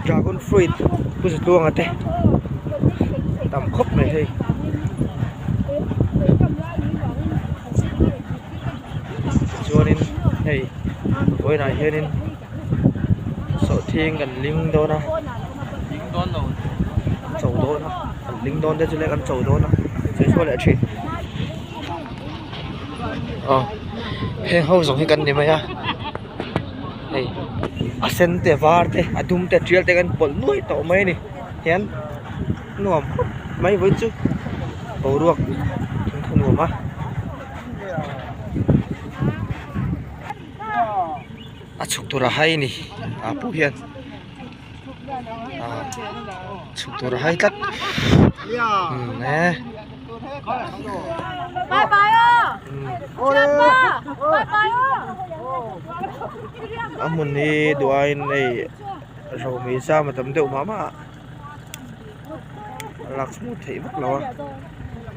Dragon fruit pu zatluanga te tam khawp mai hei. Chuanin hei vawiinah hianin sawhthing kan ling dawn a cho dawn a kan ling dawn te chu le kan cho dawn a sawi chhuah leh thin aw heng ho zawng hi kan ni mai a hei a sen te a var te a dum te a tial te kan pawlh nuai tawh mai a ni hian nuam khawp mai vawiin chu boruak thingthu nuam a. A chhuk tur a hai a ni ah pawh hian ah chhuk tur a hai tlat umm e. A hmun hi duh aiin hei ro zam a tam deuh mah mah a a lak smooth theih vak lo a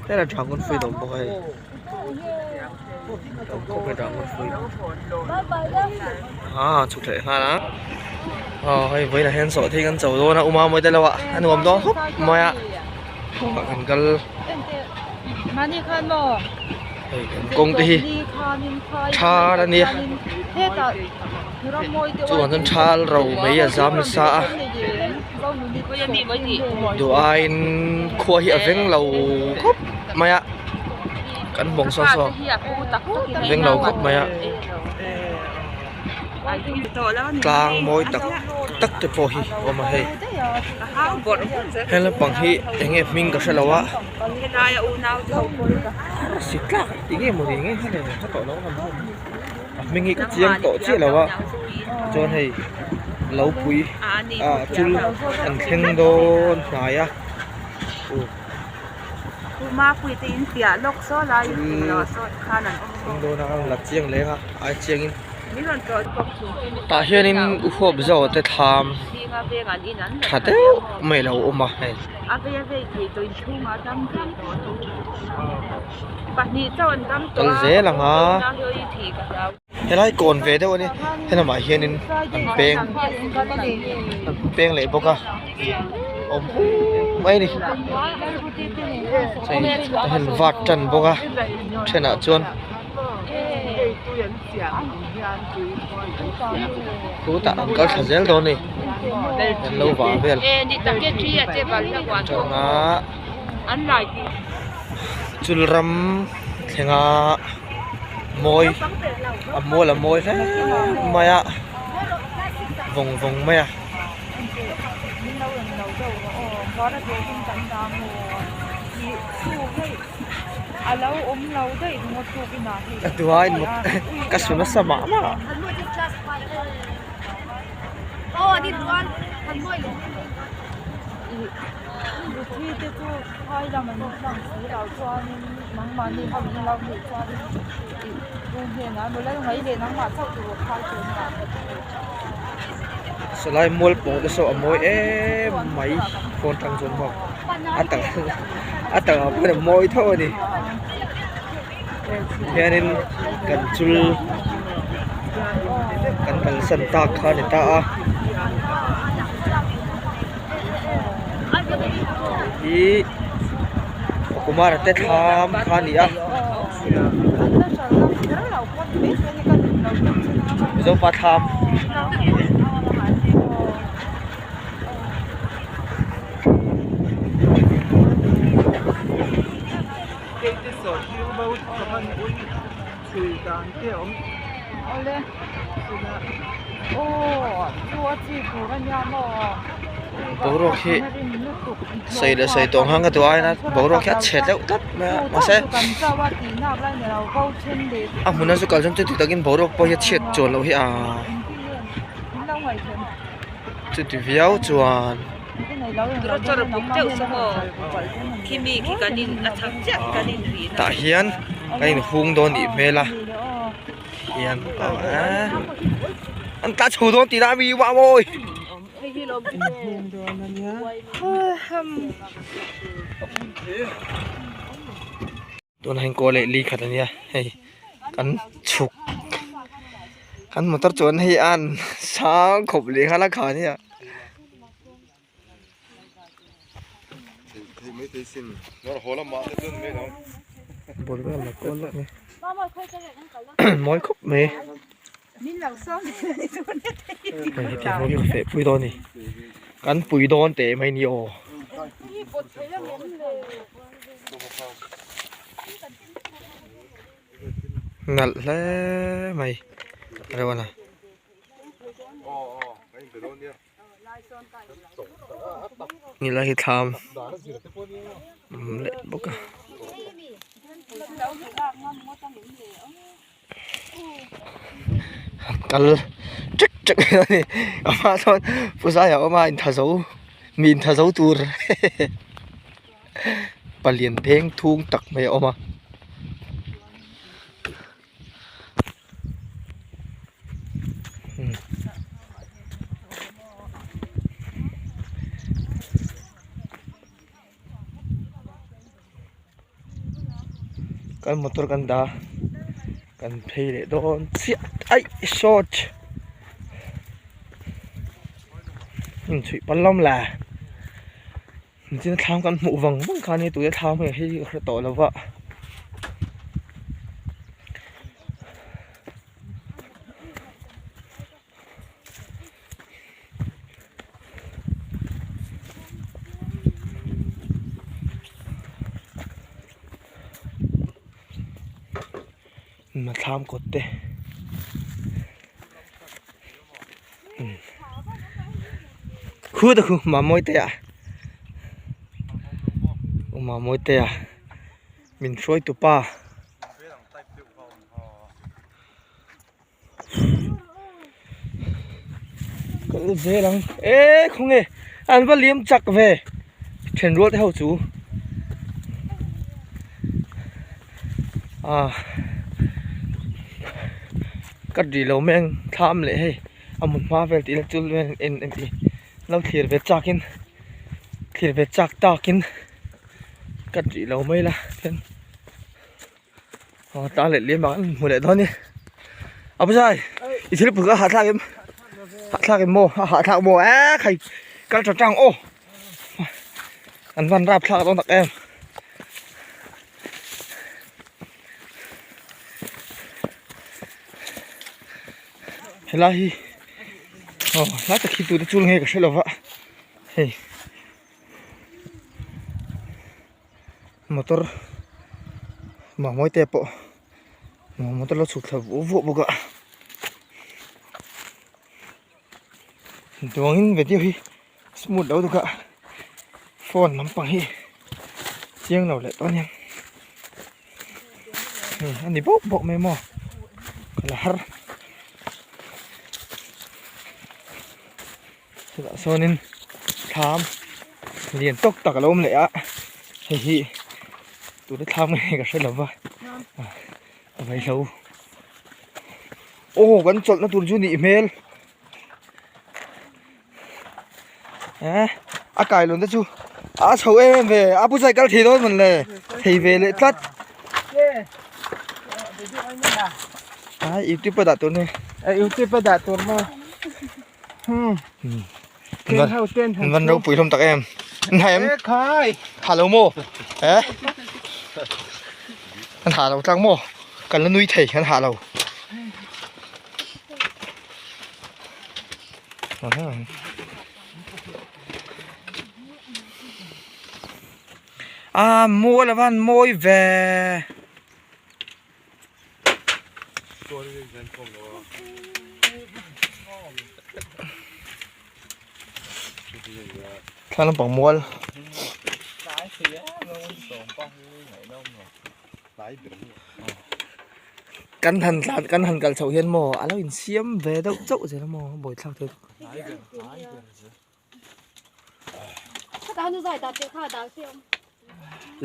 tlem a dragon fruit a awm bawk a hei. Ah chhuk leh nghal a aw hei vawiinah hian sawhthing an cho dawn a uma mawi te lo ah a nuam dawn khawp mai a kan kal hei kan kawng te hi thal a nia chuvang chuan thal ro mai a zam nasa a duh aiin khua hi a veng lo khawp mai a. Kan hmawng saw saw veng lo khawp mai a tlang mawi tak tak te pawh hi a awm a hei heng lampang hi eng nge hming ka hrelo a arsi tlak tih nge mawni nge a hming hi ka chiang tawh chiah lo a chuan hei lo pui ah chul an thleng dawn hnai a. Thleng dawn a la chiang leng a ai chiang in tah hianin u huap zo te thlam tha deuh mai a lo awm a hei. Kal zel ang a. Helai kawn ve deuh a ni helamah hianin an peng an peng leh bawk a awm huk mai a ni tah hian vat tan bawk a thenah chuan khutah an kal thla zel dawn a ni an lo vah vel atanga chul ram thlenga mawi a mual a mawi hle mai a vawng vawng mai a. A duain ka su nasa mah mah a. Sawlai mual pawh te saw a mawi em mai phone tang chuan maw a tak a takah pawh hian a mawi tho a ni hianin kan chul kan kalsan tak kha a ni ta a. Hi Kumara te thlam kha a ni a Mizopa thlam. Boruak hi sei leh sei tawng hang ka duh aina boruak hi a chhe deuh tlat mai a mahse a hmuna chu kal chuan chuti takin boruak pawh hi a chhiat chuan loh hi a chuti viau chuan. Tah hian kan inhung dawn nih hmel a hian an tla chho dawn tih na ami uah mawi. Tunah hian kaw leh li khat a nia hei kan chhuk kan motor chuan hei an sang khawp leh nghal a kha nia. Ball vel la kual lawk mai mawi khawp mai hei hetiang ho hi ka feh pui dawn a ni kan pui dawn teh mai ni aw. Nalh hle mai a lo a Nila hi thlam awm leh bawk a. Kal ṭek ṭek mai a ni amah chuan pu zaia a awm a inthazo mi inthazo tur palian deng thung tak mai a awm a. Kan motor kan dah a kan phei leh dawn chiah aih short inchhuih pal lam la Nichina thlam kan hmuh vang vang khan hei tuia thlam hei hei ka hre tawh lo va. Thlam kawt te Khu ta khu Mamawite ah U Mamawite ah min hruai tu pa Kal zel ang e khawnge an va liam chak ve then rual te ho chu ah ka ri lo mai ang thlam leh hei a hmun hma vel tih ila chu en en tih lo thlir ve chak in thlir ve chak tak in ka ri lo mai la chuan aw tlang leh liam ah an hmu leh dawn a ni a pu zai i thil pui kha a hahthlak em hahthlak em maw a hahthlak maw eee khai kal tha tang aw an van rap thlak dawn tak em. Helai hi aw lai tak hi tute chul nge ka hre lo va hei motor mahmuai te pawh motor lo chhuk thla vuah vuah bawk a duangin video hi smooth lo deuh a phone lampang hi chiang lo leh tawh a nia hei a ni bawk bawk mai maw ka la har chutah sawnin thlam lian tawk tak a lo awm leh a hei hi tuna thlam nge ka hre lo va a vaihlo aw kan chawlhna tur chu nih hmel. Eh a kai lun te chu a chho em em ve a pu cycle thei dawn mawn le thei ve leh tlat a youtube a dah tur ni a youtube a dah tur maw hmm van van ropui hlawm tak em an ha em khai ha lo maw eh an ha lo tlang maw kan la nui thei an ha lo A mual a van mawi ve. Thla lampang mual. Kan han tlan kan han kal chhoh hian maw a lo insiam ve deuh chauh zel a maw a buaithlak thei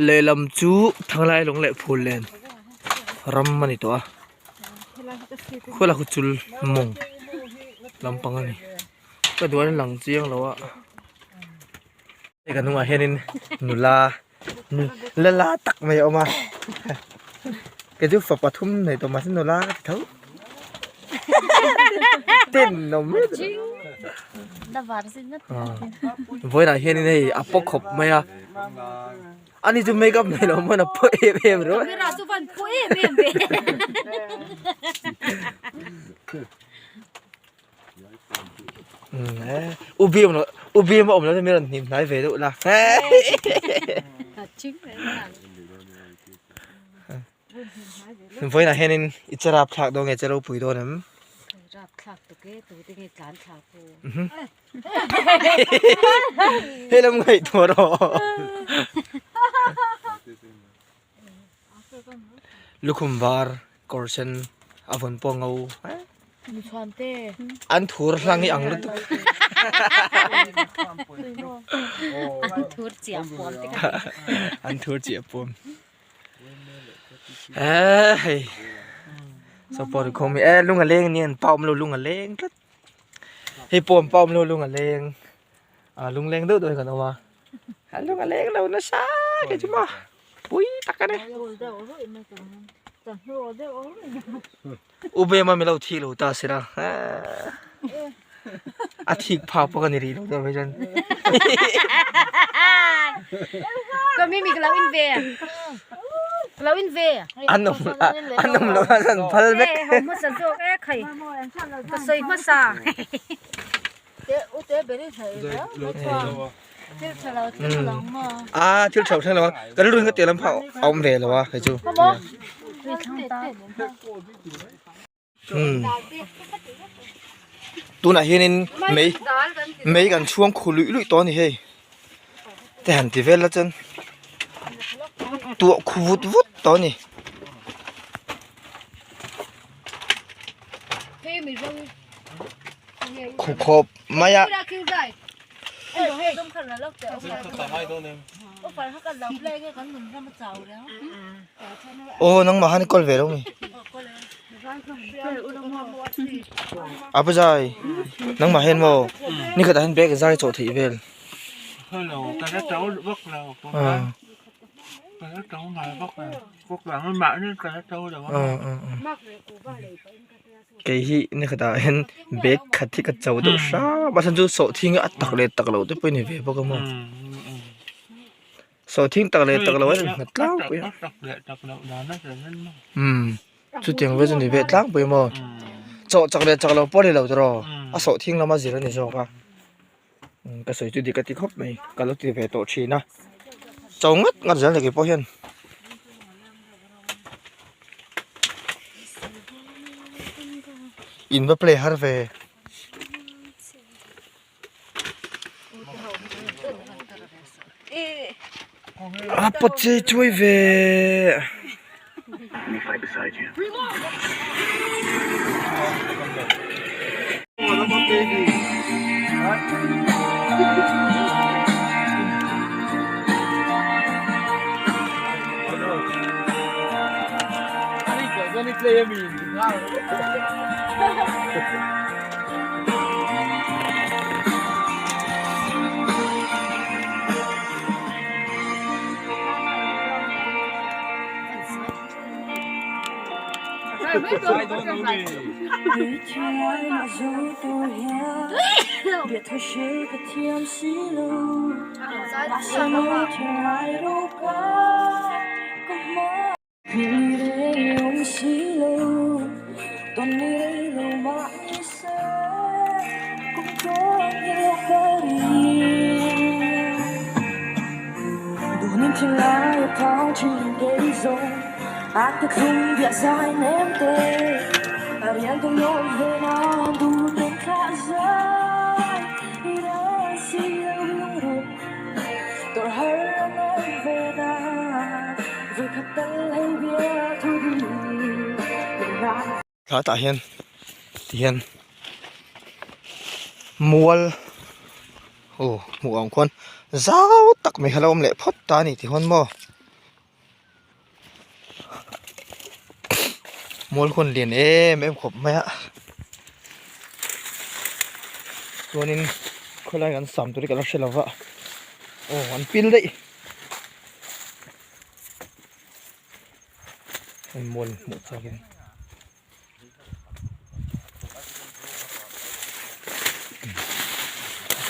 Lehlam chu Thanglai lung leh phul len ram a ni tawh a khuala khu chul mawng lampang a ni ka duh an lang chiang lo a hei ka hnungah hianin nula la la tak mai a awm a kei chu fa pathum nei tawh mahse nula ka ti tho tenawm. Vawiinah hianin hei a paw khawp mai a ani chu makeup nei lo hman a paw em em ringawt. U bim lo u bim a awm lo chuan min rawn hnim hnai ve deuh la. Vawiinah hianin i che rapthlak dawn nge che ropui dawn em? Rapthlak tuk e tute nge tlan thla pu. Hei lam ngaihtuah rawh. Lukhum var kawr sen a vawn pawh ngo an thur hlang hi ang lutuk. An thur chiah puam te kha. An thur chiah puam. Eee hei saw pawh ri khawm hi e lung a leng ania an pa awm lo lung a leng tlat hei pawh an pa awm lo lung a leng ah lung leng deuh deuh hi kan awm a a lung a leng lo nasa kei chu maw pui tak a ni u bema min lo thik lo ta sela a thik phak pawh ka ni rih lo deuh mai chuan. Ka mi mi ka lo in ve ka lo in ve an awm an awm lo an an phal vek e ho hmasa zawk e khai ka sawi hmasa a thil tha thleng lo a ka rilru in ka tel ang phah a awm ve lo a hei chu Tunah hianin mei mei kan chhuang khu luih luih tawh a ni hei te han ti vel la chuan tuah khu vut vut tawh a ni. Khu khawp mai a. Aw nangmah khan i kawl ve lo mi a pu zai nangmah hian maw nikhatah hian bag zai chawh theih vel kei hi nikhatah hian bag khat hi ka cho deuh hram a chhan chu sawhthing a tak leh tak loh te pawh a ni ve bawk a maw. Sawhthing tak leh tak lo a innghat tlangpui a umm chutiang vel chu ni ve tlangpui maw chawh chak leh chak lo pawh a ni lo tiraw a sawhthing lama zir a ni zawk a ka sawi chu dik a ti khawp mai ka lo ti ve tawh thin a cho ngat ngat zel ni keipawh hian. In va play har ve. A pawt chei chuai ve. Tah hian tihian mual aw hmuh ang khuan zau tak mai kha la awm leh phawt ta a ni tih huan maw mual hun lian em em khawp mai a chuanin khawlai kan sam tur hi ka la hre lo va aw an pil daih. Hei mual hmuh chak in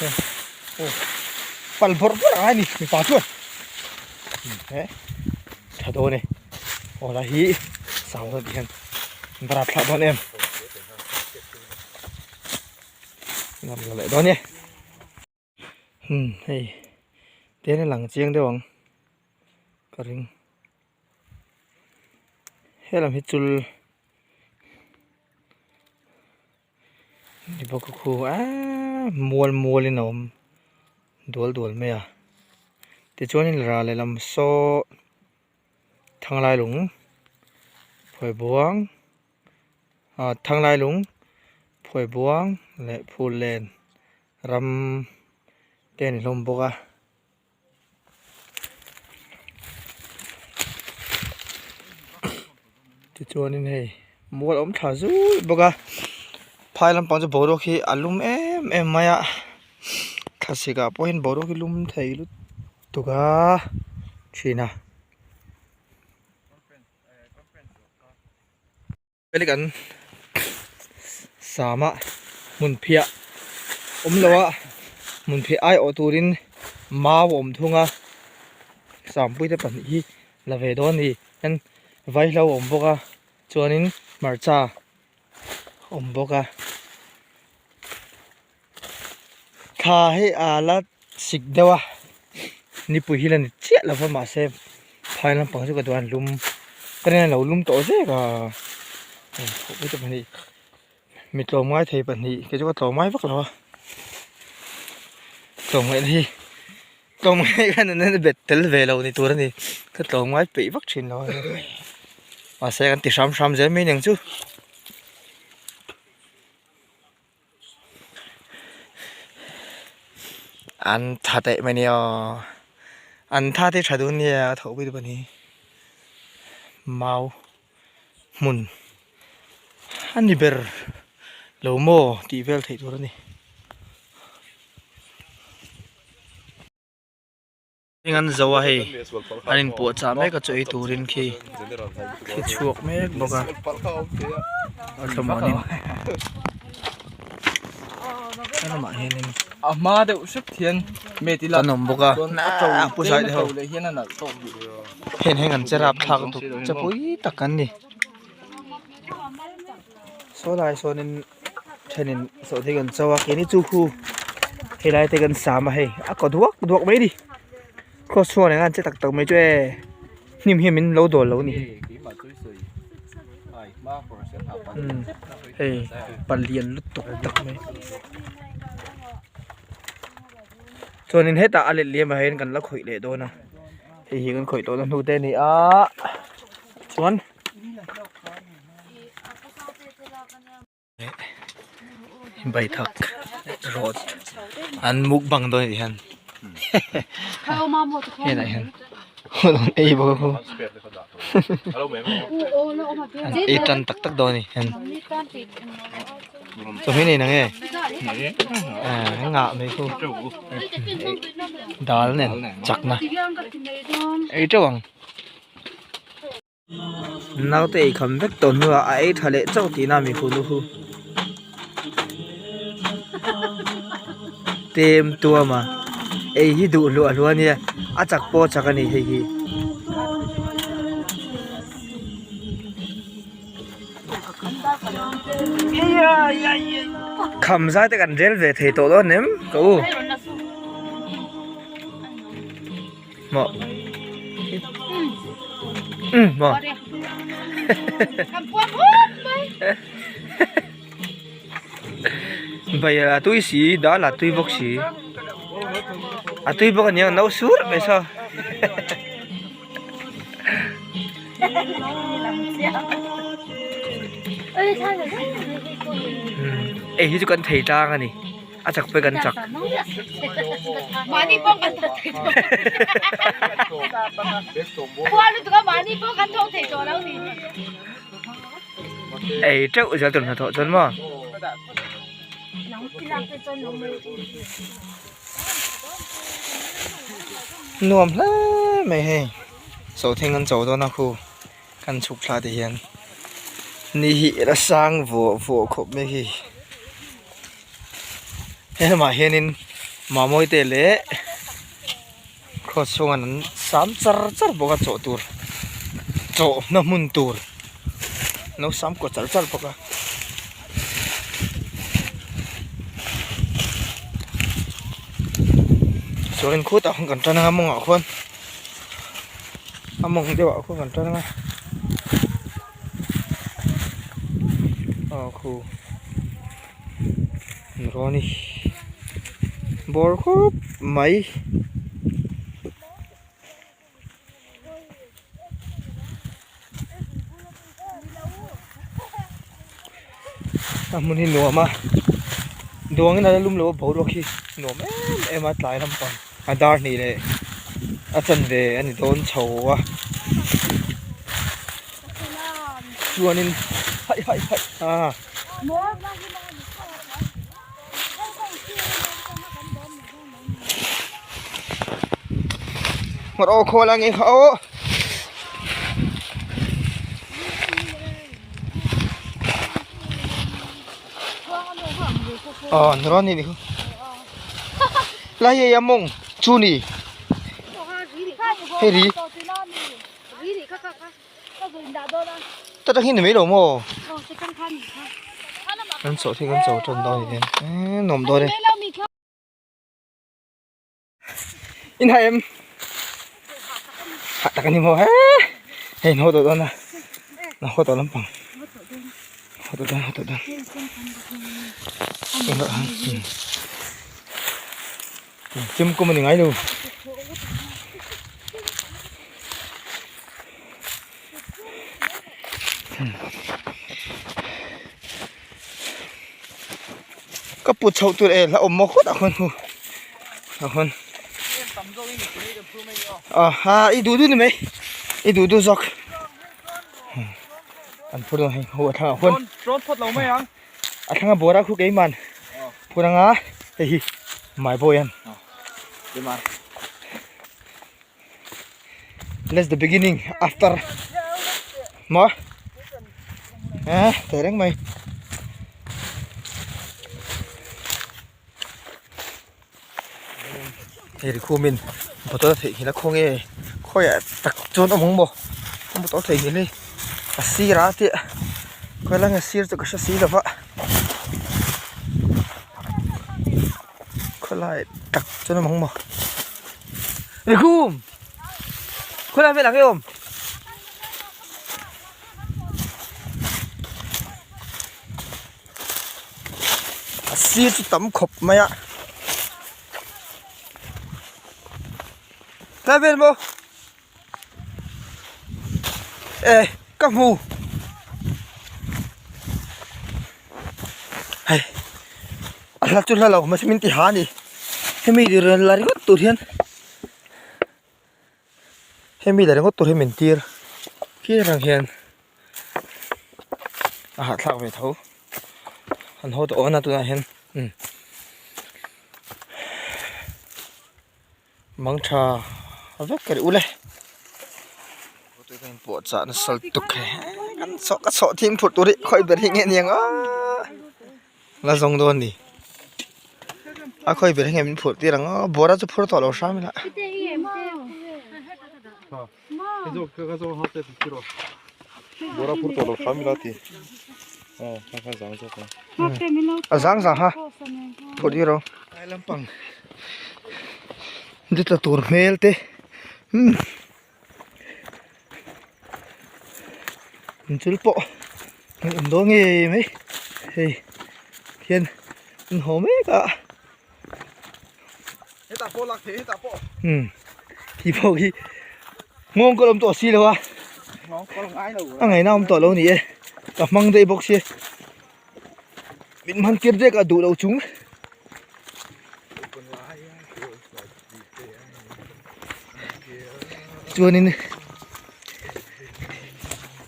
Aw pal bawrh bawrh ang a ni mipa chuan he tha dawn e aw lai hi sau dawn tih hian barat thlak dawn em ngam lo leh dawn e hmm hei ten a lang chiang deuh ang ka ring helam hi chul Ni bawk a khu eee mual mual in a awm dual dual mai a tichuanin ral lehlam saw thanglai lung phawi buang ah thanglai lung phawi buang leh phul len ram te a ni hlawm bawk a. Tichuanin hei mual a awm thla zui bawk a phai lampang chu boruak hi a lum em em mai a thlasik ah pawh hian boruak hi lum thei lutuk a thin a. Kan sama hmun phiah awm lo a hmun phiah ai awh turin mau a awm thung a sampui te pahnih hi la ve dawn a ni hian vaihlo a awm bawk a chuanin hmarcha a awm bawk a thla hi a la sik deuh a nipui hi la ni chiah lo va mahse phai lampang chu ka duh a an lum ka rin a lo lum tawh zek a mi tlawmngai thei pahnih kei chu ka tlawmngai vak lo a tlawmngaihna hi tlawmngai khan an bet tel ve lo ni tur a ni ka tlawmngai peih vak thin lo a mahse kan ti hram hram zel mai aniang chu. An tha teh mai nia an tha te tha dun nia a tho pui te pawh ni mau hmun a ni ber lo maw tih vel theih tur a ni. Heng an zo a hei an inpuah chah mek a chaw ei turin khi khi chhuak mek bawk a a thlamuanin he lamah hianin a hma deuh hrep hian met ila an awm bawk a a pu zai te ho hen heng an che rap thlak lutuk che pui tak an ni saw lai sawnin thenin sawhthing an cho a keini chu khu helai te kan sam a hei a kaw duak duak mai a ni cross chhuak nen an che tak tak mai chu e hnim hian min lo dawl lo a ni umm hei palian lutuk tak mai chuanin hetah a let liam ah hian kan la khawih leh dawn a hei hi kan khawih tawhna hnu te a ni a chuan. Baithak road an mukbang dawn anih hian henah hian an ei bawk a an ei tan tak tak dawn anih hian chawhmeh nei nange a ngah mai khu dal nen chakna ei teuh ang. Naute ei kham vek tawh hnuah a ei tha leh chauh tihna mi hun u hu. Tem tuam a, ei hi duh hluah hluah a nia, a chak pawh a chak a ni hei hi. Kham zai te kan rel ve thei tawh dawn em ka u. Maw umm maw bai a tui si dal a tui bawk si a tui bawk aniang a no sur mai saw hei hi chu kan thei tlang a ni. A chak pawh kan chak. Mahni pawh kan thawk thei tawh. Khua lutuk a mahni pawh kan thawk thei tawh lo ni. Ei teuh zel tur hnathawh chuan maw. Nuam hle mai hei. Sawhthing an cho dawn a khu kan chhuk thla te hian. Ni hi a sang vuah vuah khawp mai hi. He lamah hianin. Mamawi te leh cross chhunga an sam char char bawk a chawh tur chawhna hmun tur an lo sam kaw char char bawk a. Chuanin khutah khan kan tan anga mawngah khuan a mawng deuhah khuan kan tan anga aw khu rawn i bawr khawp mai. A hmun hi nuam a duangin a la lum lo a boruak hi nuam em em a tlai lampang a dar hnih leh a chanve a ni dawn chho a chuanin haih haih haih a. Ngawt aw khawl ang i kha aw. Ờ, nó ni ni. Lai ye mong chu ni. Hei ri. Ta tang hi ni mai lo maw? Kan chawh hi kan chawh tan dawn ni hian eee nuam dawn e. In hai em? Hah tak a ni maw he? Hei an haw tawh dawn a, an haw tawh lampang. Haw tawh dawn haw tawh dawn. Chem kum a ni ngai lo. Ka put chhoh tur e la awm maw khawt ah khuan hu ah khuan aha i duh duh ni mai i duh duh zawk an phur dawn hei ho a thlang ah khuan a thlang a bawr a khu keiman phur anga hei hi my boy an That's the beginning after maw eh teh reng mai hei ri khumin bottle a theihnghilh a khaw nge khawiah tak chuan awm ang maw bottle a theihnghilh hi a sirah a tih khawi lai nge sir chu ka hre si lova khawlai tak chuan awm ang maw Rikhum khawlai velah nge awm a sir chu tam khawp mai a tlai vel maw e ka hmu hei a hla chu hla lo mahse min ti ha a ni hemi la ringawt tur hian hemi la ringawt tur hi min tir khi rang hian a hahthlak ve tho an haw tawh awn a tunah hian umm. Mang tha vek ka ri ule pawh chah nasa lutuk he kan chawh ka chawh thing phurh tur hi khawi ber hi nge niang a la zawng dawn ni a khawi ber hi nge min phurh tir ang a bawra chu phur tawh lo hram ila. A zang zang ha phurh tir rawh lai lampang ni tla tur hmel te umm inchul pawh an awm dawn ngei mai hei hian an haw mek a. Hetah pawh lak thei hetah pawh. Hmm. Hi pawh hi ngawng kawlh awm tawh si lo a. Ngawng kawlh ngai lo. A ngaihna awm tawh lo ni e. Ka hmang daih bawk sia. Min hman tir dek a duh lo chung. Chuanin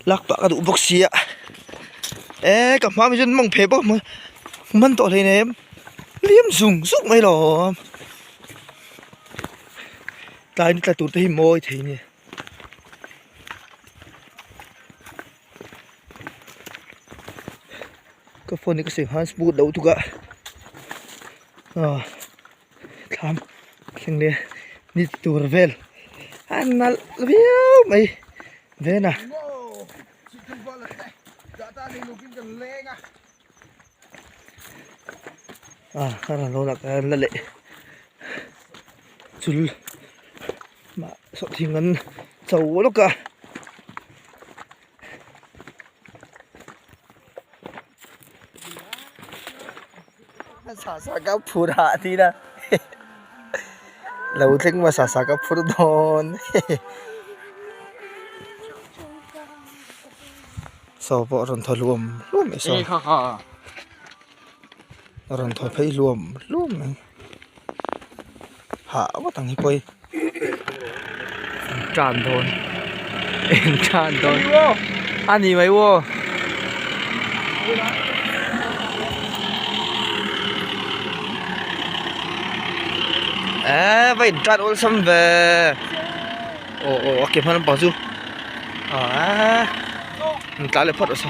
lak pah ka duh bawk sia. E ka hma mi chuan mawng phe bawk man tawh hleinem. Liam zung zung mai lo tlai ni tla tur te hi mawi thei nia. Ka phone hi ka sawi hman smooth lo tuk a ah. Thlam thleng leh ni tur vel a nalh viau mai ven a. Ah a rawn lo la ka la leh chul mah sawhthing an cho lawk a. Sasa ka phur hah tir a lo thleng maw sasa ka phur dawn saw pawh a rawn thaw hluam hluam mai saw a rawn thaw phei hluam hluam mai hah ngawt ang hi pawi tan dawn eng tan dawn a ni mai aw. Eee va in tan awlsam ve aw aw a ke hma lampang chu aaa an tla leh phawt rawh se.